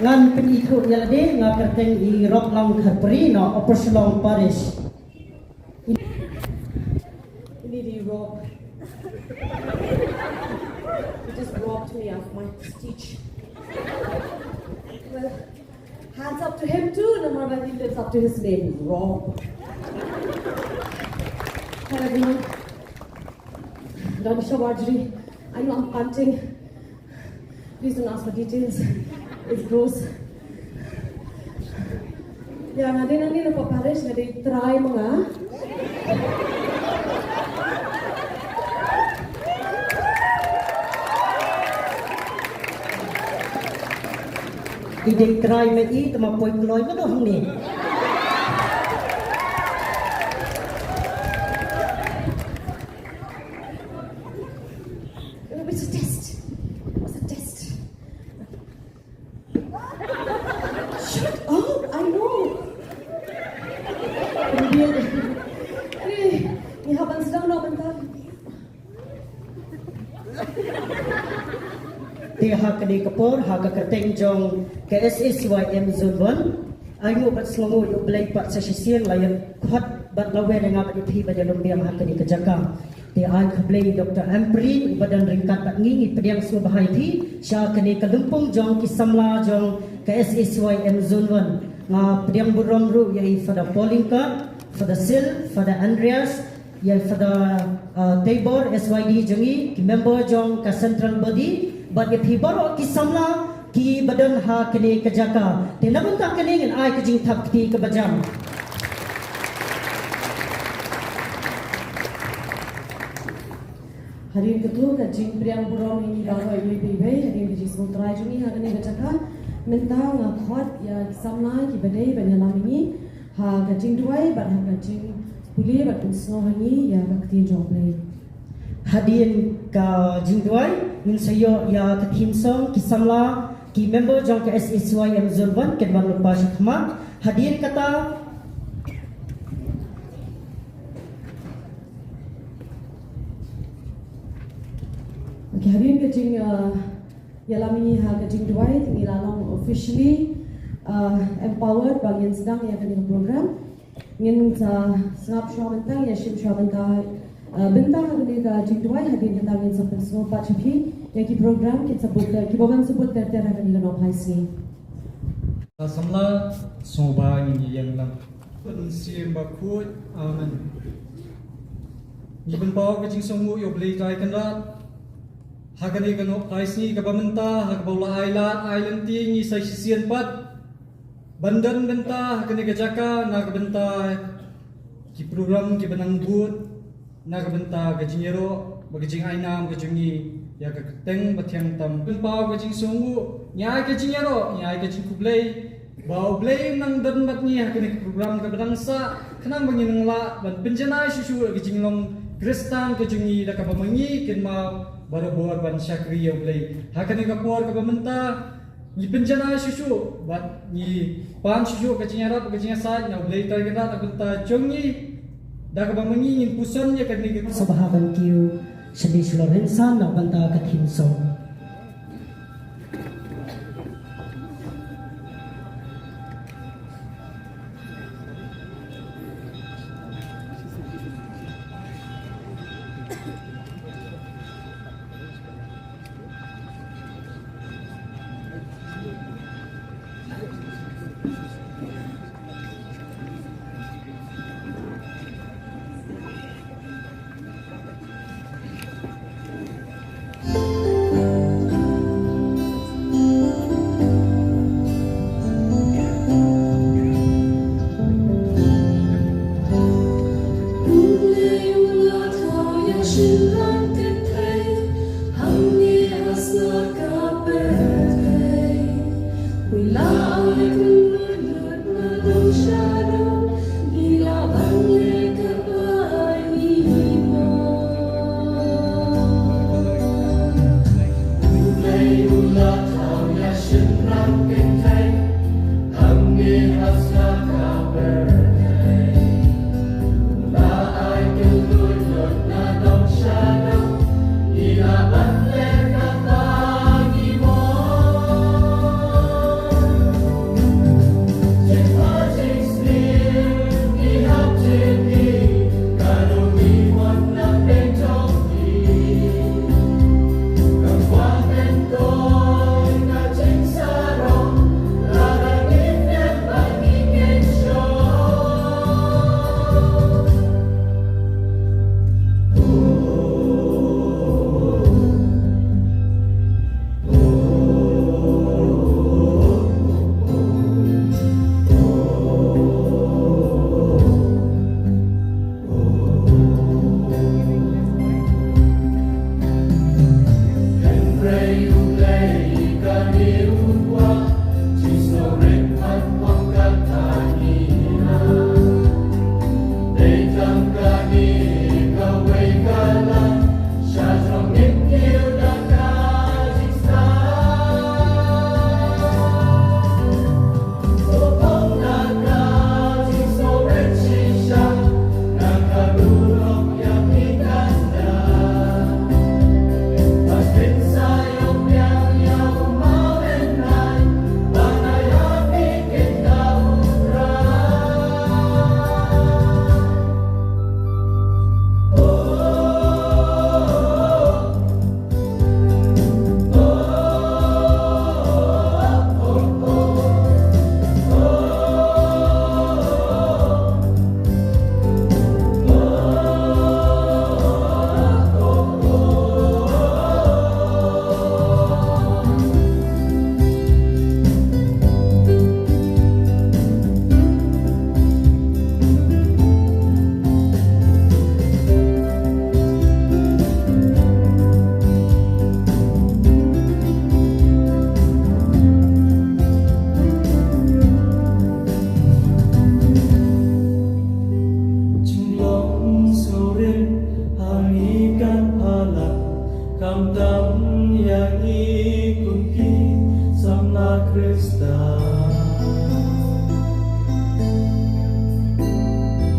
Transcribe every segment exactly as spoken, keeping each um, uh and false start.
Ngan pynithuh ïa lade, nga kyrteng i Rob Langkharpri na Upper Shillong Parish. Ini di Rob. He just robbed me of my speech. Well, hands up to him too, namar ba he lives up to his name, Rob. Hi everyone. Don Shawarjri, I know I'm panting. Please don't ask for details. It's gross. Ïa, nga dei nangne na pop parish, nga dei trai ma nga. I dei trai ma i, te ma poi kloi ma noh ni. It was a test. It was a test. Shut up, I know. Anyway, ngi hap ban sdang noh mynta. Te ha kane ka por, ha ka kyrteng jong ka S A C Y M Zone One, ai nguh bad sngewnguh ïa U Blei pat sa shisien la ïa khot bad la wer ïa nga bad ïa phi ban ïalum biang ha kane ka jaka. Te ai khublei Doctor Ampareen uba don ryngkat bad ngi, ngi pdiang sngewbha ïa phi sha kane ka lympung jong ki samla jong ka S A C Y M Zone One. Nga pdiang burom ruh ïa i Father Paul Lyngkot, Father Sil, Father Andreas, ïa i Father, uh, Tabor, S Y D jong ngi, ki member jong ka central body, bad ïa phi baroh ki samla kiba don ha kane ka jaka. Te na bynta kane ngin ai ka jingthap kti kaba jam. Hadien katto ka jingpdiang burom ïa ngi baroh iwei pa iwei, hadien ka jingsngewthuh jong ngi ha kane ka jaka. Mynta nga khot ïa ki samla kiba dei ban ïalam ïa ngi ha ka jingduwai bad ha ka jingpule bad pynsngew ha ngi ïa ka ktien jong U Blei. Hadien ka jingduwai ngin sa ïoh ïa ka theme song, ki samla, ki member jong ka S A C Y M Zone One kin wan lypa sha khmat. Hadien kata, okay, hadien ka jing, uh, ïalam ïa ngi ha ka jingduwai, te ngi la long officially, uh, empowered ba ngin sdang ïa kane ka program. Ngin sa sngap shuwa mynta, ïa shim shuwa mynta, uh, bynta ha kane ka jingduwai, hadien kata ngin sa pynsngew pat sha phi ïa ki program kin sa bud, kiba wan sa bud ter ter ha kane ka nongphai sngi. Samla, sngewbha ngin ïeng lang. Mynsiem Bakhuid, amen. Ngi pynpaw ka jingsngewnguh ïa U Blei Trai Kynrad ha kane ka nongphai sngi kaba mynta, ha kaba u la ai lad ai lynti ngi sa shisien pat ban don bynta ha kane ka jaka na ka bynta ki program kiba nang bud, na ka bynta ka jingïaroh bad ka jingainam ka jong ngi ïa ka kyrteng ba thiang tam. Pynpaw ka jingsngewnguh, ngi ai ka jingïaroh, ngi ai ka jingkhublei ba U Blei un nang don bad ngi ha kane ka program kaba nang sah, khnang ba ngin nang lah ban pynjanai shuh shuh ïa ka jinglong Khristan ka jong ngi da kaba ma ngi kynmaw barabor ban shakri ïa U Blei. Ha kane ka por kaba mynta, ngi pynjanai shuh shuh bad ngi pan shuh shuh ka jingïarap ka jingïasaid na U Blei Trai Kynrad na ka bynta jong ngi, da kaba ma ngi ngin puson ïa kane ka. Sngewbha ban kiew shane shlur rynsan na ka bynta ka theme song. Tam ïa ngi kum ki samla Khristan.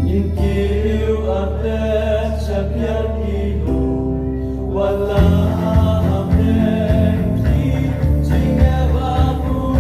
Ngin kiew artet sha biar ki lum, wat la hapdeng ki jingeh ba bun.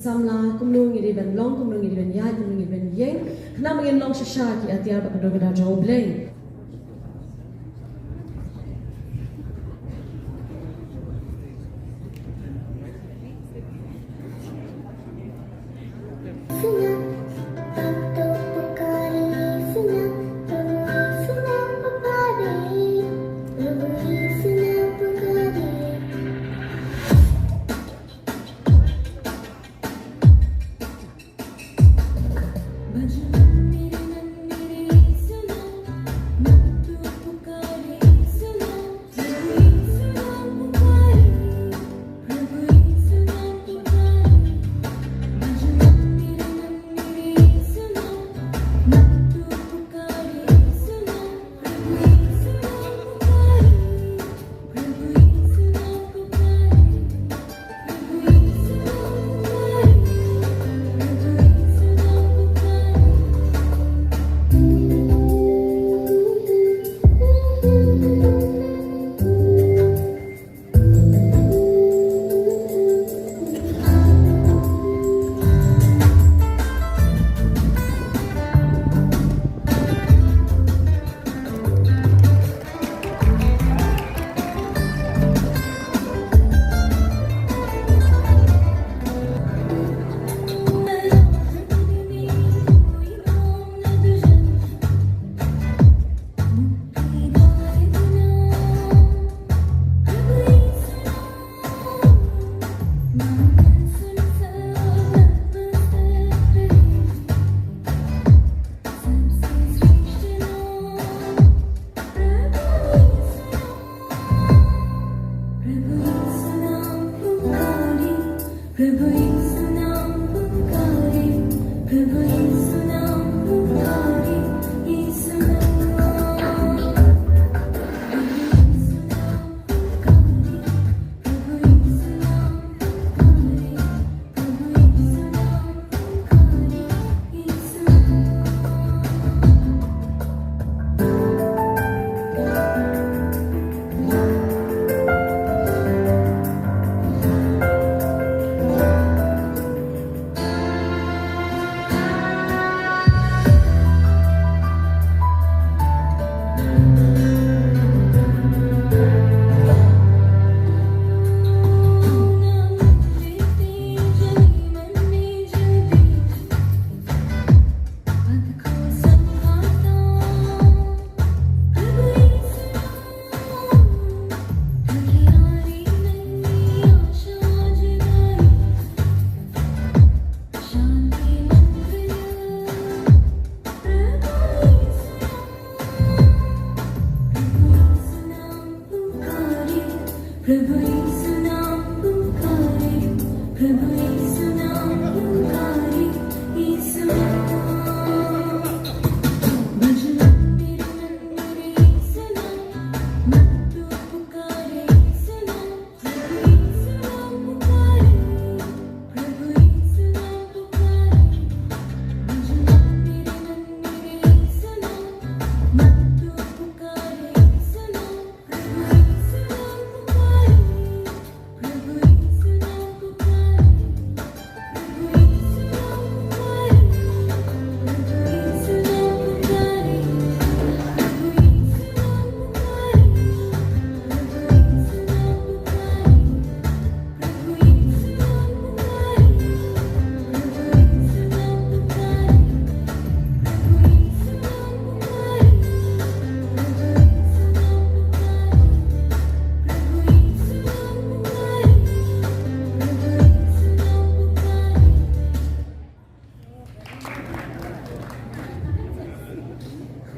Samla, kumno ngi dei ban long, kumno ngi dei ban ïaid, kumno ngi dei ban ïeng, khnang ba ngin long shisha ki atiar bad ka doh ka dar jong U Blei.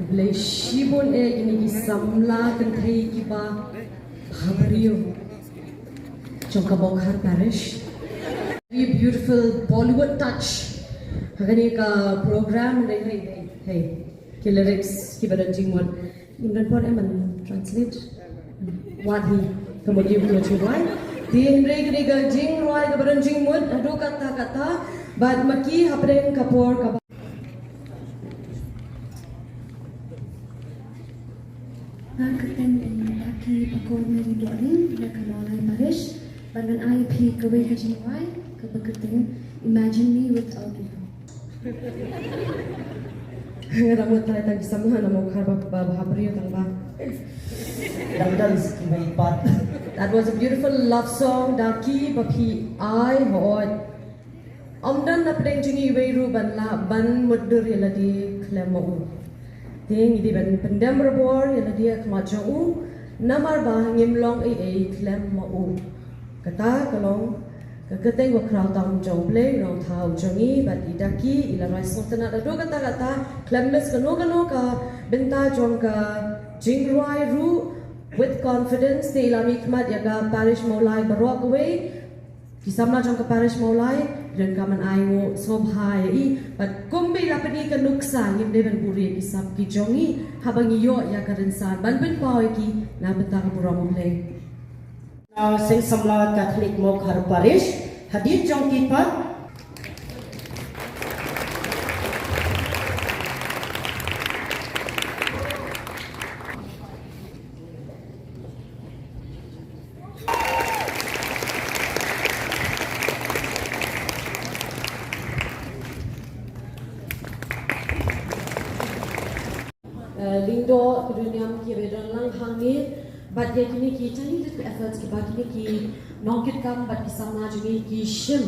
Khublei shibun eh kine ki samla kynthei kiba ha briew jong ka Mawkhar Parish. Very beautiful Bollywood touch ha kane ka program. Hey, hey, hey. Ki lyrics kiba don jingmut. Ngim don por em ban translate. Wat hi ka mut ïa ka jingrwai. Te hynrei kane ka jingrwai kaba don jingmut haduh katta katta. Bad ma ki hapdeng ka por kaba Nga kyrteng i Daki Pakor Mary Dohling na ka Mawlai Parish. Bad ngan ai phi kawei ka jingrwai kaba kyrteng Imagine Me Without You. Nga da mut trai tang ki samla na Mawkhar ba ba ha briew tang ba. Dang dang ski mai pat. That was a beautiful love song, Daki, ba phi ai hoi. Ym don na pdeng jong ngi iwei ruh ban lah ban mutdur ïa lade khlem ma u. Te ngi dei ban pyndem rebor ïa lade ha khmat jong u. Namar ba ngim long ei ei khlem ma u. Kata ka long ka kyrteng ba khraw tam jong U Blei Nongthaw jong ngi bad i Daki i la rai sngewtynnat haduh katta katta khlem miss kano kano ka bynta jong ka jingrwai ruh with confidence te i la mihkhmat ïa ka parish Mawlai baroh kawei. Ki samla jong ka parish Mawlai, don ka man ai ngo sngewbha ïa i, bad kumba i la pyni ka nuksa ngim dei ban buhrieh ki sap ki jong ngi, haba ngi ïoh ïa ka rynsan ban pynpaw ïa ki na bynta ka burom U Blei. Na seng samla Catholic Mawkhar Parish, hadien jong ki pat. Eh, lyngdoh ki duniam kiba don lang hangne bad ïa kine ki tiny little efforts kiba kine ki nongkitkam bad ki samla jong ngi ki shim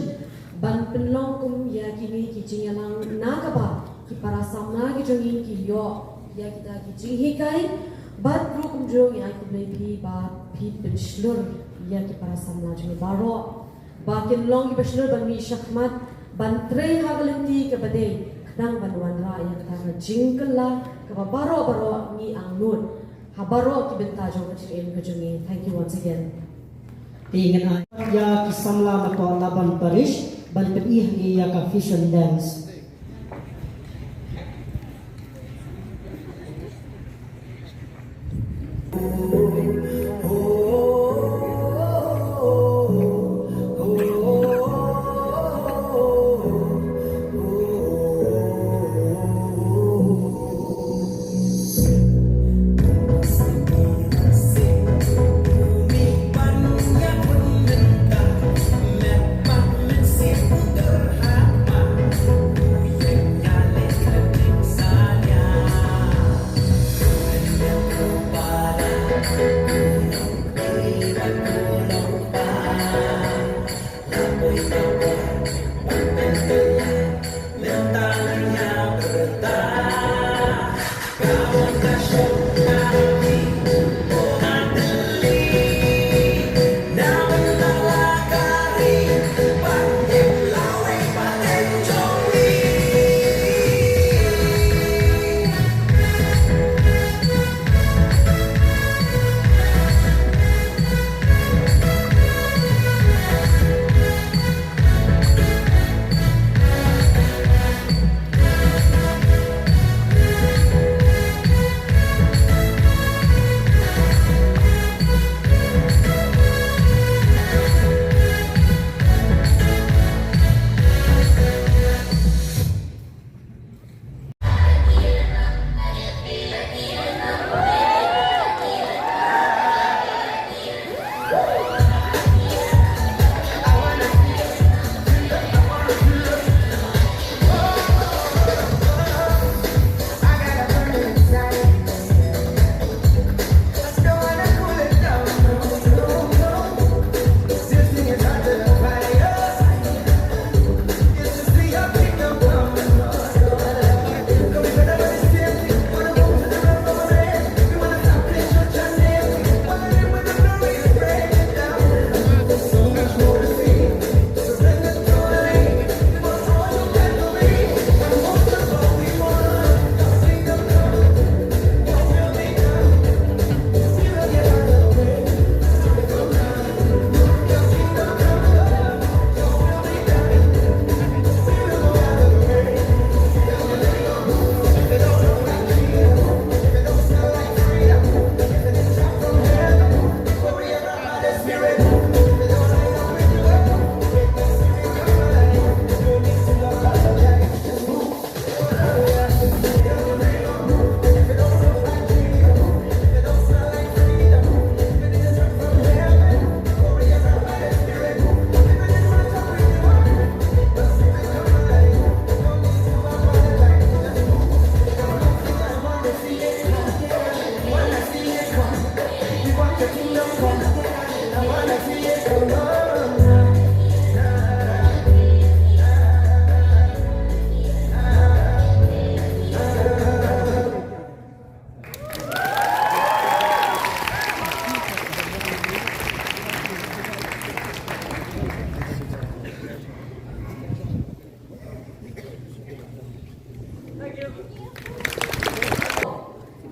ban pynlong kum ïa kine ki jingïalang na kaba ki para samla ki jong ngi ki ïoh ïa kita ki jinghikai bad ruh kumjuh ngi ai khublei phi ba phi pynshlur ïa ki para samla jong ngi baroh ba kin long kiba shlur ban mih shakhmat ban trei ha ka lynti kaba dei khnang ban wanrah ïa kata ka jingkylla kaba baroh baroh ngi angnud ha baroh ki bynta jong ka jingim ka jong ngi. Thank you once again. Te ngan ai ïa ki samla na ka Laban Parish ban pyni hangne ïa ka fusion dance.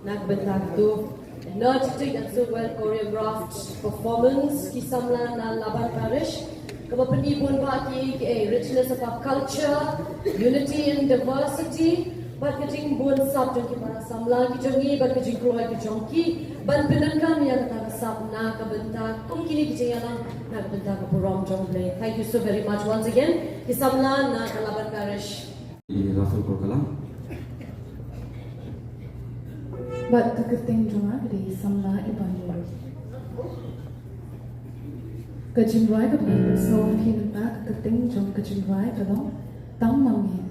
Na ka bynta katu, energetic and so well choreographed performance, ki samla na Laban Parish, kaba pyni bun ba ki, ki richness of our culture, unity and diversity, bad ka jingbun sap jong ki para samla ki jong ngi, bad ka jingkloi ki jong ki, ban pyndonkam ïa kata ka sap na ka bynta kum kine ki jingïalang, na ka bynta ka burom jong U Blei. Thank you so very much once again, ki samla na ka Laban Parish. I Rafael Korkalang. Bad ka kyrteng jong nga ka dei Samla Ibanur. Ka jingrwai kaba ngi pynsawa ïa phi mynta, ka kyrteng jong ka jingrwai ka long Tang Ma Me.